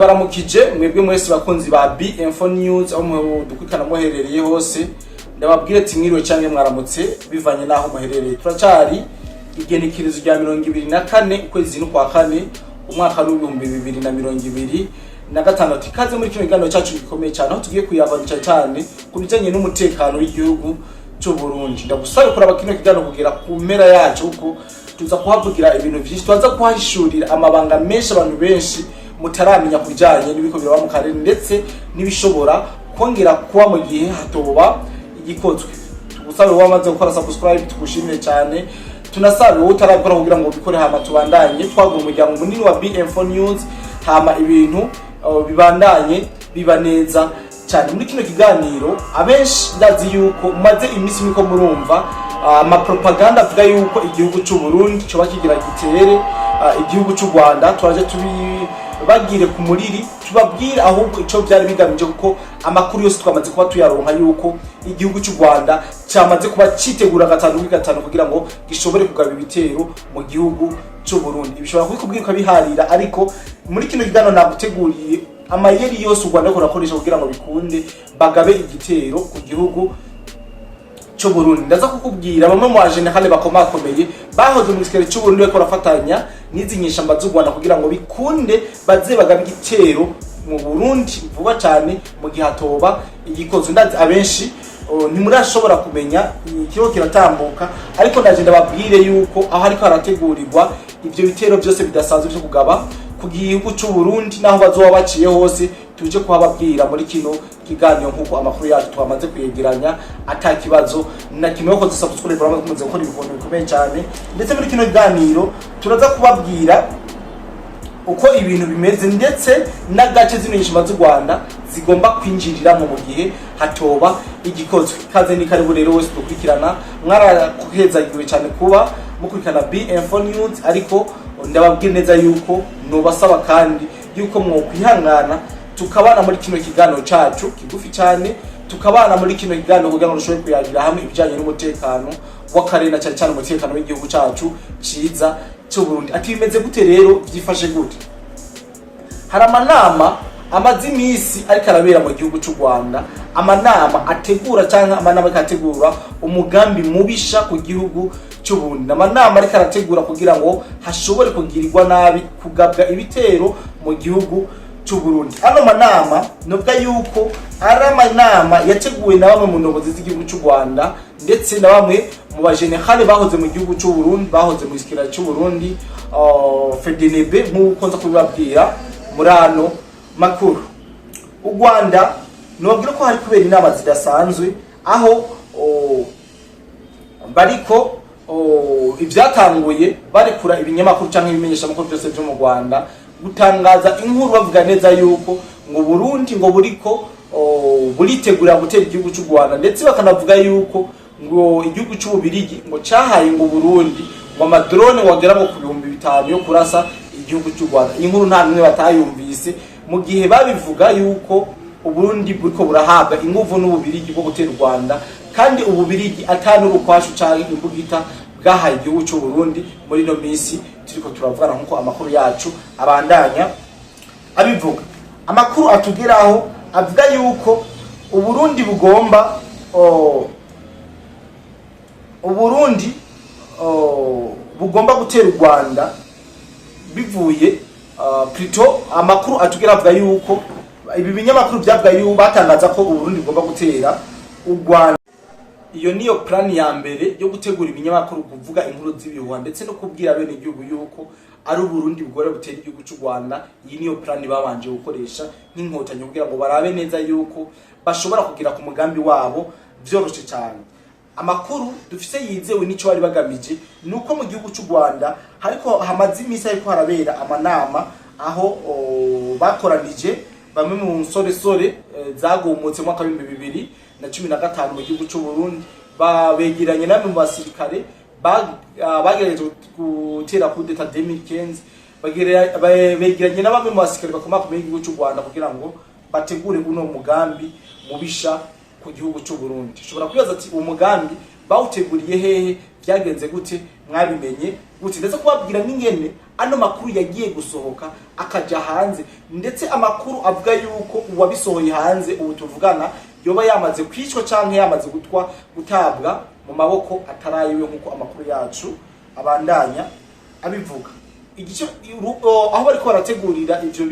Baramukije mwebwe mwese bakunzi ba B-Info News aho mudukurikirana muherereye hose. Ndababwire ati mwiriwe canke mwaramutse bivanye n'aho muherereye. Turacari igenekerezo rya 24 ukwezi n'ukwa kane, umwaka w'2026. Ikaze muri kino kiganiro cyacu gikomeye cyane, aho tugiye kuyabana cyane cyane ku bijanye n'umutekano w'igihugu cy'u Burundi. Ndagusabe kuraba kino kiganiro kugera ku mpera yacu, kuko tuza kuhavugira ibintu vyinshi, tuza kuhahishurira amabanga menshi abantu benshi mutaramenya ku bijanye n'ibiko biraba mu karere, ndetse n'ibishobora kongera kuba mu gihe hatoba igikozwe. Tugusabe wowe wamaze gukora subscribe, tugushimire cyane. Tunasabe wowe utarabikora kugira ngo ubikore, hama tubandanye twagura umuryango munini wa BM4 News, hama ibintu bibandanye biba neza cyane. Muri kino kiganiro, abenshi ndazi yuko mumaze iminsi miko murumva amapropaganda avuga yuko igihugu cy'u Burundi coba kigira gitere igihugu cy'u Rwanda. Turaje tubibagire ku muriri, tubabwire ahubwo ico byari bigamije, kuko amakuru yose twamaze kuba tuyaronka yuko igihugu cy'u Rwanda cyamaze kuba citegura gatanu kuri gatanu kugira ngo gishobore kugaba ibitero mu gihugu cy'u Burundi. Bishobora kubikubwira ukabiharira, ariko muri kino kiganiro naguteguriye amayeri yose u Rwanda ruriko rurakoresha kugira ngo bikunde bagabe igitero ku gihugu cy'u Burundi. Ndaza kukubwira bamwe mu bajenerali bakomakomeye bahoze mu gisirikare cy'u Burundi bariko barafatanya n'izi nyeshamba z'u Rwanda kugira ngo bikunde baze bagabe igitero mu Burundi vuba cyane mu gihe hatoba igikozwe. Ndazi abenshi ntimurashobora kumenya ikiriho kiratambuka, ariko ndaje ndababwire yuko aho ariko harategurirwa ivyo bitero byose bidasanzwe byo kugaba ku gihugu cy'u Burundi, naho bazoba baciye hose tuje kuhababwira muri kino kiganiro, nk'uko amakuru yacu twamaze kuyegeranya ata kibazo na kimwe. Ko subscribe, uramaze gukora ibintu bikomeye cyane. Ndetse muri kino kiganiro turaza kubabwira uko ibintu bimeze, ndetse n'agace zino nyeshamba z'u Rwanda zigomba kwinjiriramo mu gihe hatoba igikozwe. Kaze ni karibu rero wese dukurikirana. Mwarahezagiwe cyane kuba mukurikirana BM4 News, ariko ndababwira neza yuko nubasaba kandi yuko mwokwihangana tukabana muri kino kiganiro cacu kigufi cyane, tukabana muri kino kiganiro kugira ngo dushobore kuyagira hamwe ibijyanye n'umutekano w'akarere, na cyane cyane umutekano w'igihugu cacu ciza cy'u Burundi. Ati bimeze gute rero, vyifashe gute? Hari amanama amaze iminsi ariko arabera mu gihugu cy'u Rwanda, amanama ategura cyangwa amanama ariko arategura umugambi mubisha ku gihugu cy'u Burundi, amanama ariko arategura kugira ngo hashobore kugirirwa nabi, kugabwa ibitero mu gihugu cy'u Burundi. Ano manama novuga yuko ari amanama yateguwe na bamwe mu ndongozi z'igihugu cy'u Rwanda, ndetse na bamwe mu bajenerali bahoze mu gihugu cy'u Burundi, bahoze mu gisirikare cy'u Burundi, FDNB, nk'uko nza kubibabwira muri ano makuru. U Rwanda nobwira ko hari kubera inama zidasanzwe, aho bariko ibyatanguye barekura ibinyamakuru cyangwa ibimenyeshamakuru byose byo mu Rwanda gutangaza inkuru bavuga neza yuko ngo Burundi ngo buriko buritegura gutera igihugu cy'u Rwanda, ndetse bakanavuga yuko ngo igihugu cy'Ububirigi ngo cyahaye ngo Burundi ngo amadrone wagera ngo ku 5000 yo kurasa igihugu cy'u Rwanda. Iyi nkuru nta n'umwe batayumvise mu gihe babivuga yuko Uburundi buriko burahabwa inguvu n'Ububirigi bwo gutera u Rwanda, kandi Ububirigi ata n'urukwashu canke imbugita bwahaye igihugu cy'u Burundi muri ino minsi turiko turavugana, nkuko amakuru yacu abandanya abivuga. Amakuru atugeraho avuga yuko Uburundi bugomba Uburundi bugomba gutera u Rwanda bivuye plutôt amakuru atugera avuga yuko ibi binyamakuru byavuga yuko batangaza ko Uburundi bugomba gutera u Rwanda. Iyo niyo plan ya mbere yo gutegura ibinyamakuru kuvuga inkuru z'ibihuha, ndetse no kubwira bene igihugu yuko ari Uburundi bugora butera igihugu cy'u Rwanda. Iyi niyo plan babanje gukoresha nk'inkotanyi kugira ngo barabe neza yuko bashobora kugera ku mugambi wabo vyoroshe cyane. Amakuru dufise yizewe n'ico bari bagamije nuko mu gihugu cy'u Rwanda hariko hamaze iminsi hariko harabera amanama, aho bakoranije bamwe mu nsoresore zagumutse mu mwaka w'2015 mu gihugu cy'u Burundi, babegeranye namwe mu basirikare bagerageje gutera coup d'état 2015, begeranye na bamwe mu basirikare bakomakomeye igihugu cy'u Rwanda kugira ngo bategure uno mugambi mubisha ku gihugu cy'u Burundi. Ushobora kwibaza ati uwo mugambi bawuteguriye hehe? Vyagenze gute? Mwabimenye gute? Ndetse kubabwira n'ingene ano makuru yagiye gusohoka akaja hanze, ndetse amakuru avuga yuko uwabisohoye hanze ubu tuvugana yoba yamaze kwicwa canke yamaze gutabwa mu maboko atarayiwe, nk'uko amakuru yacu abandanya abivuga. Igice aho bariko barategurira ivyo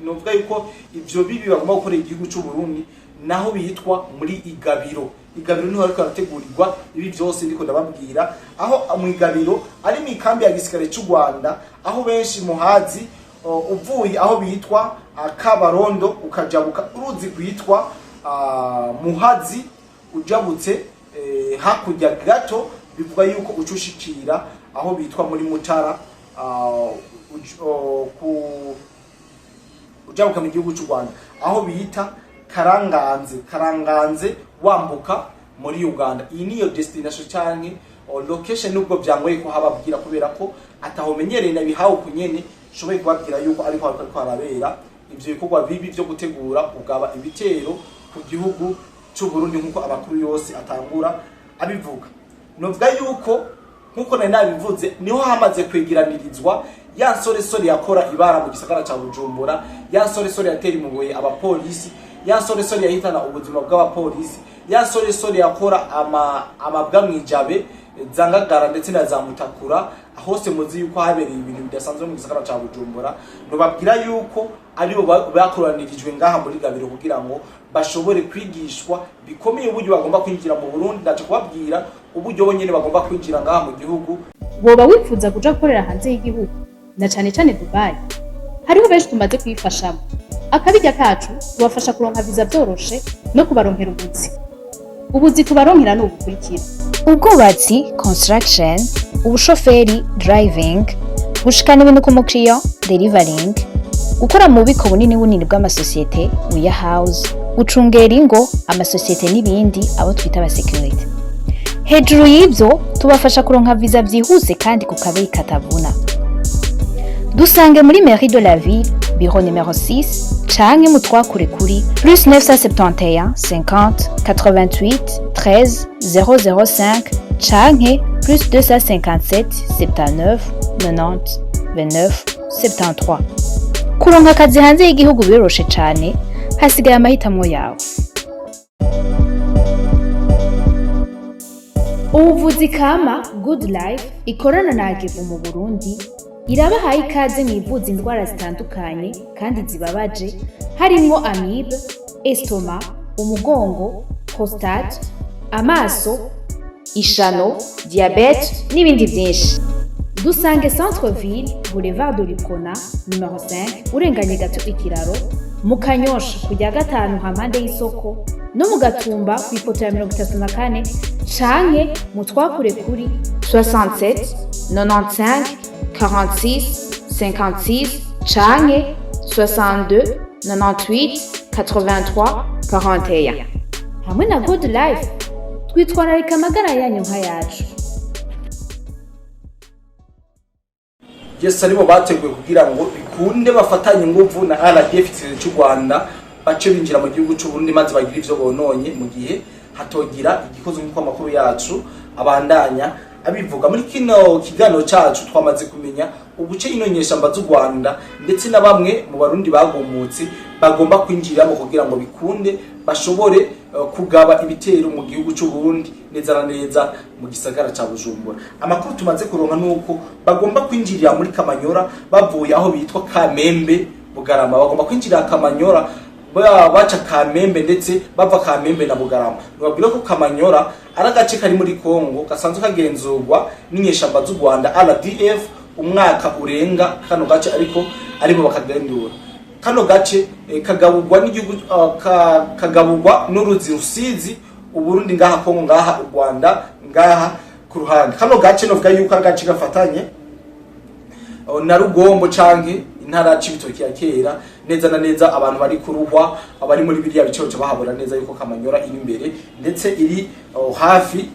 novuga yuko ivyo bibi bagomba gukorera igihugu c'u Burundi, naho bitwa muri Igabiro. Igabiro niho bariko barategurirwa ibi byose ndiko ndababwira, aho mu Igabiro ari mu ikambi ya gisirikare c'u Rwanda, aho benshi muhazi. Uvuye aho bitwa Kabarondo ukajabuka uruzi rwitwa Muhazi, ujabutse hakurya gato, bivuga yuko ucushikira aho bitwa muri Mutara, ujabuka mu gihugu cy'u Rwanda, aho bita Karanganze. Karanganze wambuka muri Uganda. Iyi niyo destination canke location, nubwo byangoye ko hababwira kubera ko atahomenyereye nabihawe kunyene shoboye kubabwira yuko ariko harabera ivyo bikorwa bibi vyo gutegura kugaba ibitero ku gihugu cy'u Burundi, nkuko amakuru yose atangura abivuga. Novuga yuko nkuko nari nabivuze, niho hamaze kwegeranirizwa ya nsoresore yakora ibara mu gisagara ca Bujumbura, ya nsoresore yatera imubuye abapolisi, ya nsoresore yahitana ubuzima bw'abapolisi, ya nsoresore yakora amabwa mwijabe, zangagara ndetse na za Mutakura, hose muzi yuko habereye ibintu bidasanzwe mu gisagara ca Bujumbura. Nobabwira yuko aribo bakoranirijwe ngaha muri Gabiro kugira ngo bashobore kwigishwa bikomeye uburyo bagomba kwinjira mu Burundi. Ndaje kubabwira uburyo bonyene bagomba kwinjira ngaha mu gihugu. Woba wifuza kuja gukorera hanze y'igihugu, na cane cane Dubai? Hariho benshi tumaze kuyifashamo. Akabirya kacu tubafasha kuronka viza vyoroshe no kubaronkera ubuzi. Ubuzi tubaronkera ni ubukurikira: ubwubatsi, construction, ubushoferi, driving, gushikana ibintu ku mukiriya, delivering, gukora mu bubiko bunini bunini bw'amasosiyete, warehouse, gucungera ingo, amasosiyete n'ibindi, abo twita abasécurité. Hejuru y'ibyo, tubafasha kuronka viza byihuse kandi ku kabeyi katavuna. Dusange muri mairie de la ville, bureau numéro 6, canke mutwakure kuri plus 971 50 88 13 005 canke plus 257 79 90 29 73. Kuronka akazi hanze y'igihugu biroroshe cane, hasigaye amahitamo yawe. Ubuvuzi kama Good Life ikorana na Agevu mu Burundi irabahaye ikaze mwivuza indwara zitandukanye kandi zibabaje, harimwo amibe, estomac, umugongo, prostate, amaso, ishano, diabète n'ibindi byinshi. Dusange centre ville, boulevard de l'Uprona numéro 5, urenganye gato ikiraro, mu Kanyosha kujya gatanu hampande y'isoko, no mu Gatumba ku ipoto ya 34, canke mu twakure kuri 67 95 46 56 canke 62 98 83 41. Hamwe na Good Life twitwararika amagara yanyu nk'ayacu. Yes, aribo bateguye kugira ngo bikunde bafatanye inguvu na RDF, igisirikare cy'u Rwanda, bace binjira mu gihugu cy'u Burundi maze bagire ivyo bononye mu gihe hatogira igikozwe, nk'uko amakuru yacu abandanya abivuga. Muri kino kiganiro cacu twamaze kumenya ubuce ino nyeshamba z'u Rwanda ndetse na bamwe mu Barundi bagumutse bagomba kwinjiramo kugira ngo bikunde bashobore kugaba ibitero mu gihugu cy'u Burundi, neza na neza mu gisagara ca Bujumbura. Amakuru tumaze kuronka nuko bagomba kwinjirira muri Kamanyora bavuye aho bitwa Kamembe, Bugarama. Bagomba kwinjirira Kamanyora baca Kamembe, ndetse bava Kamembe na Bugarama. Nibabwira ko Kamanyora ari agace kari muri Kongo gasanzwe kagenzurwa n'inyeshamba z'u Rwanda RDF umwaka urenga. Kano gace ariko aribo bakagenzura. Kano gace kagaburwa n'igihugu, kagaburwa n'uruzi Rusizi, Uburundi ngaha, Kongo ngaha, u Rwanda ngaha ku ruhande. Kano gace novuga yuko ari agace gafatanye na Rugombo canke intara ya Cibitoke ya kera, neza na neza. Abantu bari kuruhwa, abari muri biriya bice baca bahabona neza yuko Kamanyora iri imbere ndetse iri hafi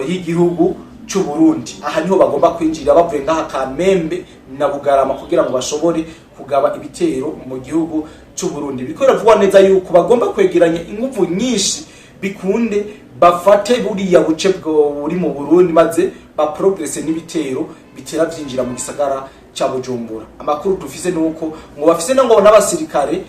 y'igihugu c'u Burundi. Aha niho bagomba kwinjira bavuye ngaha Kamembe na Bugarama kugira ngo bashobore kugaba ibitero mu gihugu c'u Burundi. Biriko biravugwa neza yuko bagomba kwegeranya inguvu nyinshi bikunde bafate buriya buce bwo buri mu Burundi maze. ba progresse n'ibitero bitera vyinjira mu gisagara ca Bujumbura. Amakuru dufise nuko ngo bafise no ngo n'abasirikare,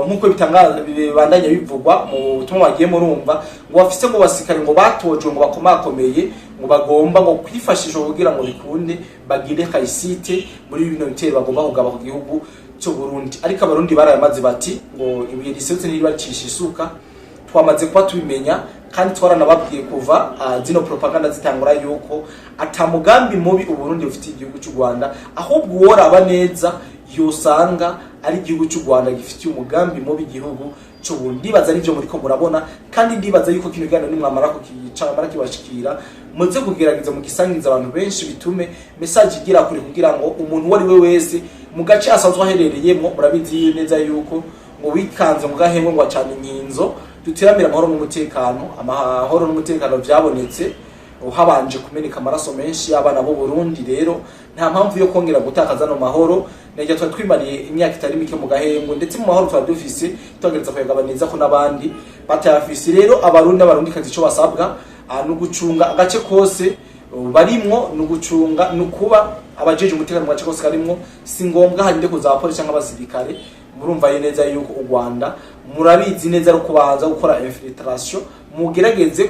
nkuko bitangaza bibandanya bivugwa mu butumwa bagiye murumva, ngo bafise ngo basirikare ngo batojwe ngo bakomakomeye, ngo bagomba ngo kwifashisha kugira ngo bikunde bagire réussite muri bino bitero bagomba kugaba ku gihugu cy'u Burundi. Ariko Abarundi barayamaze bati ngo ibuye riserutse ntiribacisha isuka. Twamaze kuba tubimenya kandi twaranababwiye kuva zino propaganda zitangura yuko ata mugambi mubi Uburundi bufitiye igihugu cy'u Rwanda, ahubwo uworaba neza yosanga ari igihugu cy'u Rwanda gifitiye umugambi mubi igihugu cy'u Burundi. Ndibaza nivyo muriko murabona, kandi ndibaza yuko kino kiganiro nimwamara kukica kibashikira, muze kugerageza mugisangiza abantu benshi, bitume message igera kure, kugira ngo umuntu uwo ari we wese mu gace asanzwe aherereyemo. Murabizi neza yuko ngo wikanze mu gahengwe ngo acana inkinzo. Duteramira amahoro n'umutekano. Amahoro n'umutekano vyabonetse habanje kumeneka amaraso menshi y'abana b'u Burundi. Rero nta mpamvu yo kongera gutakaza no mahoro. Nejya twari twimariye imyaka itari mike mu gahengwe, ndetse mu mahoro twari dufise tugerageza kuyagabaniza ko n'abandi batayafise. Rero Abarundi n'Abarundikazi, ico basabwa ni ugucunga agace kose barimwo, ni ugucunga, ni ukuba abajeje umutekano mu gace kose karimwo. Si ngombwa harinde kuza abapolisi cyangwa abasirikare. Murumva neza yuko u Rwanda, murabizi neza, ari kubanza gukora infiltration. Mugerageze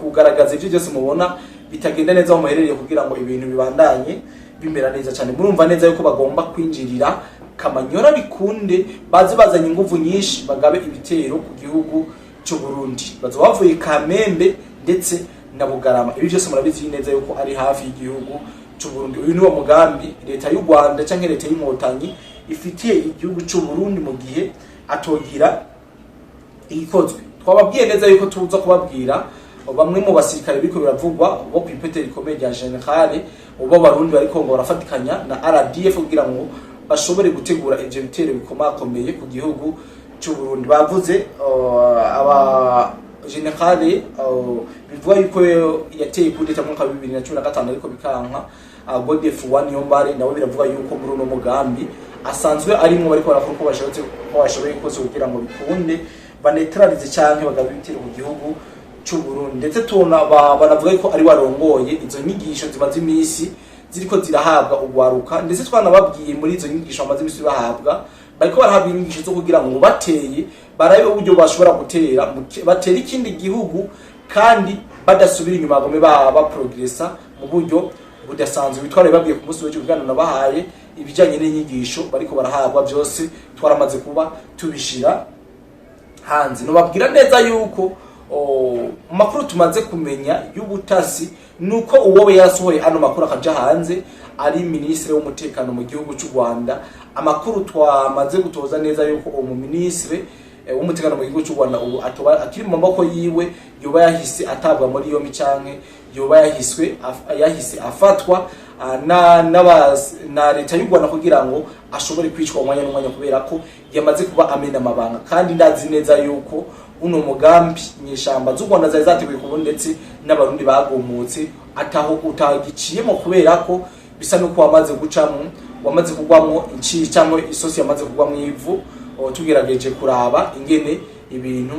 kugaragaza ibyo byose mubona bitagenda neza aho muherereye, kugira ngo ibintu bibandanye bimera neza cyane. Murumva neza yuko bagomba kwinjirira Kamanyora, bikunde baze bazanye inguvu nyinshi, bagabe ibitero ku gihugu cy'u Burundi. Baza bavuye Kamembe ndetse na Bugarama. Ibi byose murabizi neza yuko ari hafi y'igihugu cy'u Burundi. Uyu niwo mugambi leta y'u Rwanda canke leta y'Inkotanyi ifitiye igihugu cy'u Burundi mu gihe atogira igikozwe. Twababwiye neza yuko tuza kubabwira bamwe mu basirikare biriko biravugwa bo ku ipete rikomeye rya général bo Barundi bariko ngo barafatikanya na RDF kugira ngo bashobore gutegura ivyo bitero bikomakomeye ku gihugu cy'u Burundi. Bavuze aba général bivuga yuko yateye kudeta mu mwaka wa 2015 ariko bikanka, Godefroid Niyombare, nawe biravuga yuko muri uno mugambi asanzwe arimwo, bariko barakora uko bashobotse, uko bashoboye kose, kugira ngo bikunde baneutralize canke bagabe ibitero ku gihugu cy'u Burundi. Ndetse tubona banavuga yuko ari warongoye izo nyigisho zimaze iminsi ziriko zirahabwa ugwaruka. Ndetse twanababwiye muri izo nyigisho bamaze iminsi bahabwa, bariko barahabwa inyigisho zo kugira ngo bateye barabe uburyo bashobora gutera batera ikindi gihugu kandi badasubira inyuma, bagome ba progressa mu buryo budasanzwe. Bitwara babwiye ku munsi w'ejo kuganira nabahaye ibijanye n'inyigisho bariko barahabwa, byose twaramaze kuba tubishira hanze. Nobabwira neza yuko mu makuru tumaze kumenya y'ubutasi nuko uwo yasohoye ano makuru akaja hanze ari minisitiri w'umutekano mu gihugu cy'u Rwanda. Amakuru twamaze gutoza neza yuko uwo minisitiri w'umutekano mu gihugu cy'u Rwanda ubu atoba akiri mu maboko yiwe, yoba yahise atabwa muri yombi canke yoba yahise afatwa na leta y'u Rwanda kugira ngo ashobore kwicwa umwanya n'umwanya, kubera ko yamaze kuba amena amabanga. Kandi ndazi neza yuko uno mugambi inyeshamba z'u Rwanda zari zateguye ku Burundi ndetse n'Abarundi bagumutse ataho utagiciyemo, kubera ko bisa nuko wamaze gucamwo, wamaze kugwamwo inci cyangwa isosi yamaze kugwamwo ivu. Tugerageje kuraba ingene ibintu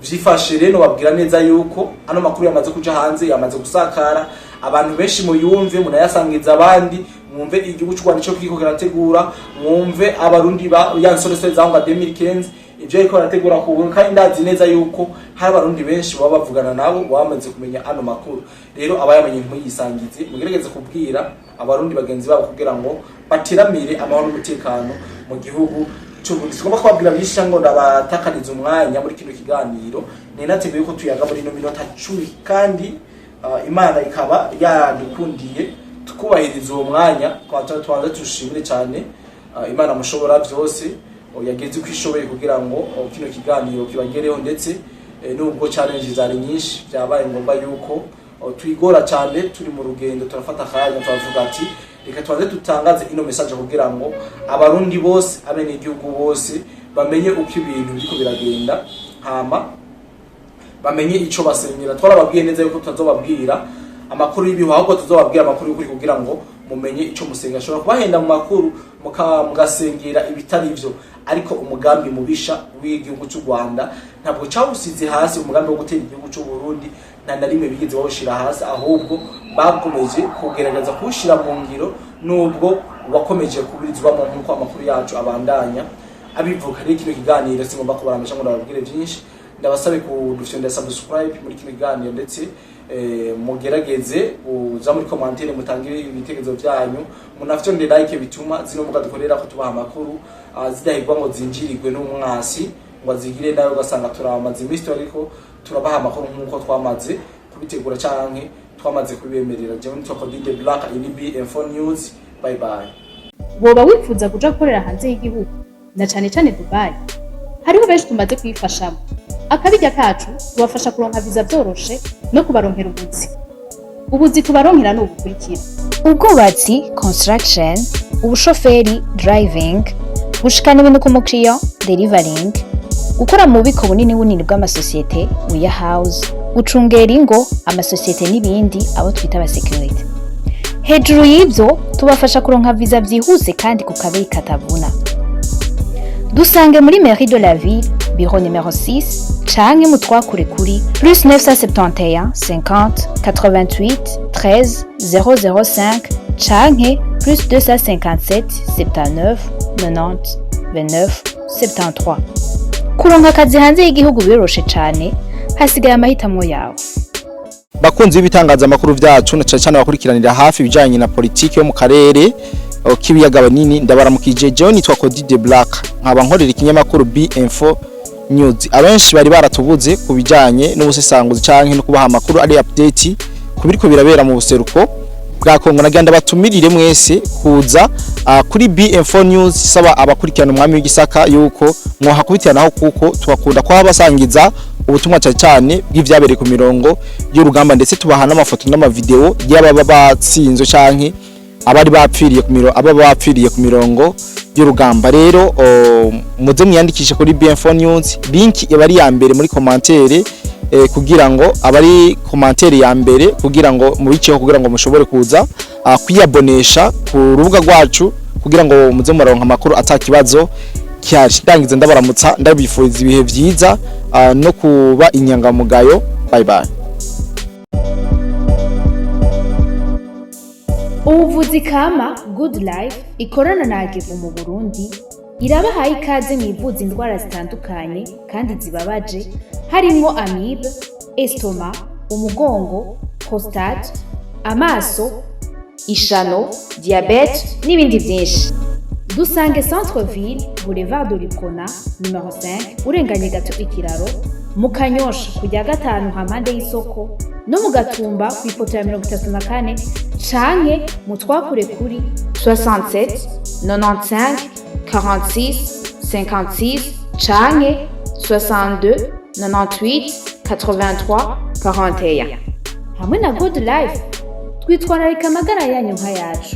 vyifashe, rero babwira neza yuko ano makuru yamaze kuja hanze, yamaze gusakara. Abantu benshi muyumve, munayasangiza abandi, mwumve igihugu cy'u Rwanda ico kiriko kirategura, mwumve Abarundi ba ya nsoresore za 2015 ivyo ariko barategura ku Burundi. Kandi ndazi neza yuko hari Abarundi benshi baba bavugana nabo baba bamaze kumenya ano makuru. Rero abayamenye ntimuyisangize, mugerageze kubwira Abarundi bagenzi babo kugira ngo bateramire amahoro n'umutekano mu gihugu c'Uburundi. Tugomba kubabwira byinshi cyangwa ndabatakariza umwanya muri kino kiganiro. Ni nateguye ko tuyaga muri ino minota 10, kandi Imana ikaba yadukundiye tukubahiriza uwo mwanya. Twanze tushimire cyane Imana mushobora byose yageze uko ishoboye kugira ngo kino kiganiro kibagereho, ndetse nubwo challenge zari nyinshi, byabaye ngombwa yuko twigora cyane turi mu rugendo, turafata akanya turavuga ati reka tubanze dutangaze ino message kugira ngo Abarundi bose, abenegihugu bose bamenye uko ibintu biriko biragenda, hama bamenye ico basengera. Twarababwiye neza yuko tutazobabwira amakuru y'ibihuha, ahubwo tuzobabwira amakuru y'ukuri kugira ngo mumenye ico musenga. Ashobora kubahenda mu makuru mugasengera ibitari vyo, ariko umugambi mubisha w'igihugu cy'u Rwanda ntabwo cawusize hasi. Umugambi wo gutera igihugu cy'u Burundi nta na rimwe bigeze bawushira hasi, ahubwo Bakomeje kugerageza kuwushyira mu ngiro nubwo wakomeje kuburizwamo, nk'uko amakuru yacu abandanya abivuga. Rero kino kiganiro singomba kubaramisha ngo ndababwire byinshi. Ndabasabe kudufyondera subscribe muri kino kiganiro, ndetse mugerageze kuza muri commentaire mutange ibitekerezo byanyu, munafyonde like, bituma zino mbuga dukorera ko tubaha amakuru zidahigwa ngo zinjirirwe n'umwasi ngo azigire nawe, ugasanga turamaze iminsi ariko turabaha amakuru nk'uko twamaze kubitegura canke twamaze kubibemerera. Jewe nitwa Codide Black, iyi ni BM4 News. Bye bye. Woba wifuza kuja gukorera hanze y'igihugu, na cane cane Dubai? Hariho benshi tumaze kuyifashamo. Akabirya kacu tubafasha kuronka viza vyoroshe no kubaronkera ubuzi. Ubuzi tubaronkera ni ubukurikira: ubwubatsi, construction, ubushoferi, driving, gushikana ibintu ku mukiriya, delivering, gukora mu bubiko bunini bunini bw'amasosiyete, warehouse, gucungera ingo, amasosiyete n'ibindi, abo twita abasekirite. Hejuru y'ibyo, tubafasha kuronka viza byihuse kandi ku kabeyi katavuna. Dusange muri mairie de la ville, bureau numéro 6, canke mutwakure kuri +971 50 88 13 005 canke +257 79 90 29 73. Kuronka akazi hanze y'igihugu biroroshe cane, hasigaye amahitamo yawe. Bakunzi b'ibitangazamakuru byacu, na cyane cyane abakurikiranira hafi ibijyanye na politiki yo mu karere k'ibiyaga binini, ndabaramukije. Jewe nitwa Cody de Black, nkaba nkorera ikinyamakuru B-Info News. Abenshi bari baratubuze ku bijyanye n'ubusesanguzi canke no kubaha amakuru ari update ku biriko birabera mu buseruko bwa Kongo. Nagira ndabatumirire mwese kuza kuri B-Info News, saba abakurikirana umwami w'igisaka yuko mwohakubitiranaho, kuko tubakunda kwa basangiza ubutumwa cyane cyane bw'ivyabereye ku mirongo y'urugamba, ndetse tubaha n'amafoto n'amavideo y'ababa batsinzwe canke abari bapfiriye ku mirongo, ababa bapfiriye ku mirongo y'urugamba. Rero muze mwiyandikishe kuri BM4 News. Link iba ari ya mbere muri commentaire, kugira ngo abari commentaire ya mbere, kugira ngo mubiceho, kugira ngo mushobore kuza kwiyabonesha ku rubuga rwacu, kugira ngo muze muraronka amakuru atakibazo kihari. Ndangiza ndabaramutsa, ndabifuriza ibihe vyiza no kuba inyangamugayo. Bye bye. Ubuvuzi kama Good Life ikorana na Agevu mu Burundi irabahaye ikaze mu ivuza indwara zitandukanye kandi zibabaje, harimwo amibe, estomac, umugongo, prostate, amaso, ishano, diabète n'ibindi byinshi. Dusange Centre Ville, Boulevard de l'Uprona numéro 5, urenganye gato ikiraro, mu Kanyosha kujya gatanu hampande y'isoko, no mu Gatumba ku ipoto ya 34, canke mutwakure kuri 67 95 46 56 canke 62 98 83 41. Hamwe na Good Life twitwararika amagara yanyu nk'ayacu.